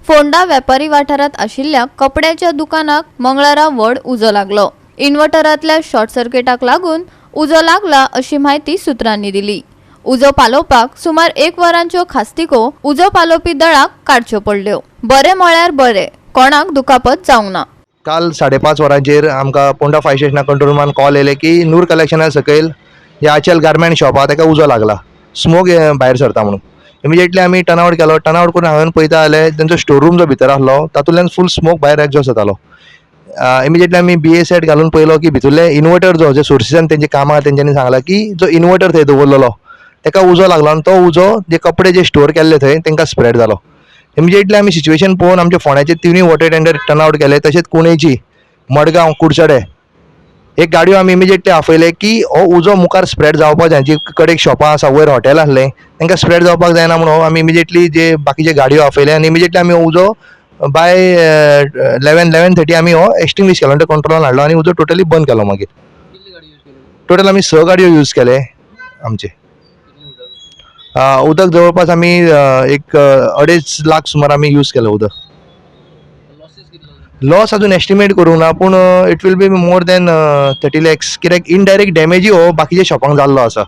फोंडा वेपारी वाठारांत आशिल्ल्या कपड्याच्या दुकानाक मंगळारा व्हड उजो लागलो. इन्व्हर्टरांतल्या शॉर्ट सर्किटाक लागून उजो लागला अशी म्हायती सुत्रांनी दिली. उजो पालोवपाक सुमार एक वरांच्यो खास्तिको उजो पालोवपी दळाक काडच्यो पडल्यो. बरें म्हळ्यार बरें, कोणाक दुखापत जावंक ना. काल 5:30 वरांचेर आमकां पोंडा फायर स्टेशना कंट्रोल रुमान कॉल येयले की नूर कलेक्शना सकयल जे आचल गार्मेंट शॉप आहा, ताका उजो लागला, स्मोक भायर सरता म्हणून. इमिजिएटली आमी टर्न आवट केलो. टर्न आवट करून हांवें पळयता जाल्यार तेंचो स्टोर रूम जो भितर आसलो, तातूंतल्यान फूल स्मोक भायर एक्झॉस्ट जातालो. इमिजिएटली आमी बी ए सेट घालून पळयलो की भितरले इन्वर्टर जो, जे सोर्सीसान तेंची कामां, तेंच्यांनी सांगलां की जो इन्वर्टर थंय दवरलेलो ताका उजो लागलो आनी तो उजो जे कपडे जे स्टोर केल्ले थंय तांकां स्प्रेड जालो. इमिजिएटली आमी सिच्युएशन पळोवन आमच्या फोंड्याचे तिनूय वॉटर टेंडर टर्न आवट केले. तशेंच कुणेची, मडगांव, कुडचडे एक गाडयो आमी इमिजिएटली आपयले की हो उजो मुखार स्प्रेड जावपाक जाय. जी कडेक शॉपां आसा, वयर हॉटेल आसलें, तांकां स्प्रेड जावपाक जायना म्हणून आमी इमिजिएटली जे बाकीचे गाडयो आपयले आनी इमिजिएटली आमी हो उजो बाय 11, 11:30 आमी हो एक्सटिंग्विश केलो, अंडर कंट्रोलान हाडलो आनी उजो टोटली बंद केलो मागीर. टोटल आमी स गाडयो यूज केले आमचे. उदक जवळपास आमी एक 2.5 लाख सुमार आमी यूज केलें उदक. लॉस अजून एस्टिमेट करूंक ना, पूण it will be more than 30 lakhs, कित्याक इनडायरेक्ट डॅमेजूय हो बाकीच्या शॉपांक जाल्लो आसा.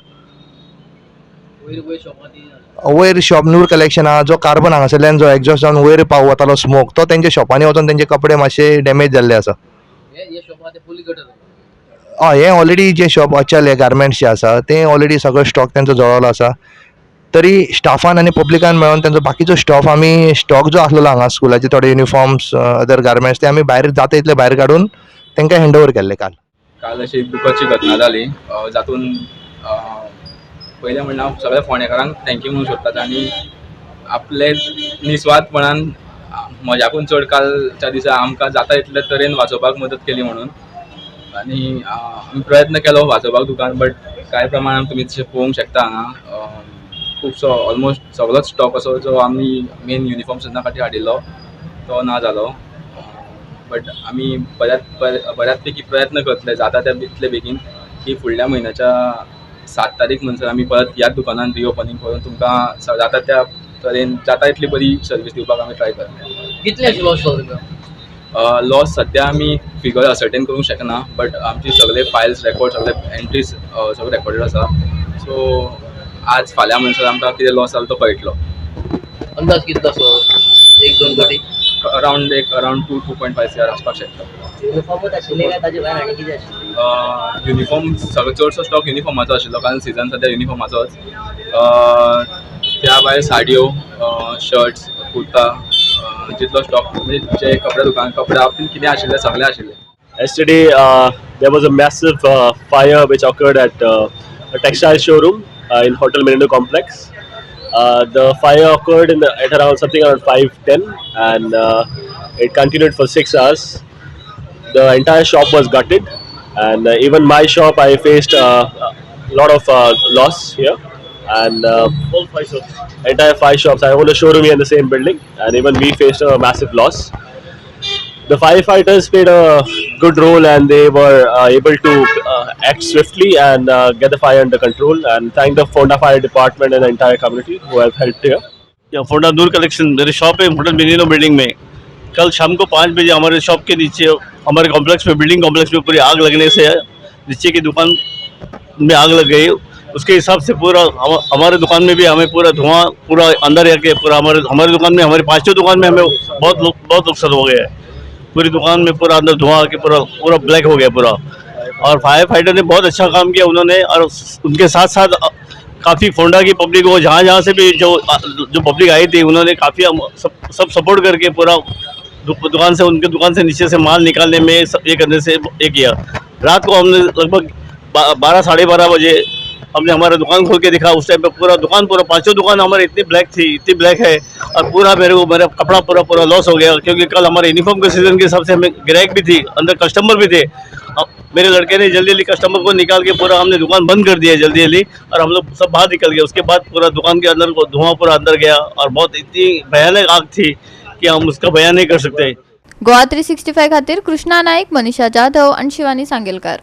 वयर शॉप नूर कलेक्शन आहा, जो कार्बन हांगासरल्यान जो एक्झॉस्ट जावन वयर पाव वतालो स्मोक, तो तेंच्या शॉपांनी वचोन तेंचे कपडे मातशे डॅमेज जाल्ले आसा. हय, हें ऑलरेडी जें शॉप अचल हे गार्मेंट्स जे आसा, तें ऑलरेडी सगळो स्टॉक तेंचो जळवलो आसा. तरी स्टाफान आनी पब्लिकान मेळोन तेंचो बाकीचो स्टॉफ, आमी स्टॉक जो आसलेलो हांगा, स्कुलाचे थोडे युनिफॉर्म्स, अदर गार्मेंट्स, ते आमी भायर जाता इतले भायर काडून तांकां हँड ओवर केल्ले काल. काल अशी एक दुखदशी घटना जाली, जातून पयलें म्हणल्यार हांव सगळ्या फोंडेकारांक thank you म्हणूंक सोदता आनी आपले निस्वार्थपणान म्हज्याकून चड कालच्या दिसा आमकां जाता इतले तरेन वाचोवपाक मदत केली म्हणून. आनी आमी प्रयत्न केलो वाचोवपाक दुकान, बट कांय प्रमाणान तुमी तशें पळोवंक शकता हांगा खुबसो ऑलमोस्ट सगळोच स्टॉक असो जो आमी मेन युनिफॉर्म सुद्दां खातीर हाडिल्लो तो ना जालो. बट आमी बऱ्याच पैकी प्रयत्न करतले जाता त्या इतले बेगीन की फुडल्या म्हयन्याच्या 7 तारीख म्हणसर आमी परत ह्याच दुकानान रिओपनींग करून तुमकां जाता त्या तरेन, जाता इतली बरी सर्वीस दिवपाक आमी ट्राय करतले. कितले अशें लॉस जालो तुमकां? लॉस सद्या आमी फिगर असर्टेन करूंक शकना, बट आमची सगळे फायल्स रेकॉर्ड, सगळे एंट्रीज सगळे रेकॉर्डेड आसा. सो आज फाल्यां म्हणसर आमकां कितें लॉस जालो तो कळटलो. अंदाज कितलो असो, 1-2 कोटी? अरावंड एक अरावंड 2, 2.5 CR आसपाक शकता. युनिफॉर्मूच आशिल्ले काय ताजे भायर आनी कितें आशिल्लें? युनिफॉर्म, सगळो चडसो स्टॉक युनिफॉर्माचो आशिल्लो, कारण सिजन सद्या युनिफॉर्माचोच. त्या भायर साडयो, शर्ट्स, कुर्ता, जितलो स्टॉक म्हणजे जे कपड्या दुकान, कपड्या बाबतींत कितें आशिल्लें, सगळें आशिल्लें. Yesterday, there was a massive fire which occurred at a textile showroom in Hotel Menino complex. The fire occurred at around something around 5:10 and it continued for 6 hours. The entire shop was gutted, and even my shop, I faced a lot of loss here. And all five shops. Entire five shops. I own a showroom here in the same building, and even we faced a massive loss. The firefighters played a good role and they were able to act swiftly and get the fire under control. And thank the Fonda Fire Department and the entire community who have helped here. या फोंडा नूर collection Mary shop है hotel Minino building में. कल शाम को 5 बजे हमारे shop K नीचे, हमारे complex में, building complex में पूरी आग लगने से नीचे की दुकान में आग लग गई. उसके हिसाब से पूरा हमारे दुकान में भी हमें पूरा धुआं पूरा अंदर आके पूरा हमारे हमारी दुकान में, हमारी पांचों दुकान में हमें बहुत नुकसान हो गया है. पूरी दुकान में पूरा अंदर धुआं आके पूरा पूरा ब्लैक हो गया पूरा. और फायर फाइटर ने बहुत अच्छा काम किया उन्होंने और उनके साथ साथ काफ़ी फोंडा की पब्लिक को, जहाँ जहाँ से भी जो जो पब्लिक आई थी, उन्होंने काफ़ी सब सब सपोर्ट करके पूरा दुकान से, उनके दुकान से नीचे से माल निकालने में, सब ये करने से ये किया. रात को हमने लगभग 12, 12:30 बजे हमने हमारा दुकान खोल के देखा. उस टाइम पे पूरा दुकान, पूरा पांचों दुकान हमारी इतनी ब्लैक थी, इतनी ब्लैक है और पूरा मेरे को मेरा कपड़ा पूरा पूरा लॉस हो गया, क्योंकि कल हमारे यूनिफॉर्म के सीजन के हिसाब से हमें ग्राहक भी थी, अंदर कस्टमर भी थे. अब मेरे लड़के ने जल्दी जल्दी कस्टमर को निकाल के पूरा हमने दुकान बंद कर दिया जल्दी जल्दी और हम लोग सब बाहर निकल गए. उसके बाद पूरा दुकान के अंदर को धुआं पूरा अंदर गया और बहुत इतनी भयानक आग थी कि हम उसका बयान नहीं कर सकते. गोवा 365 खातीर कृष्णा नाईक, मनीषा जाधव आणि शिवानी सांगेलकर.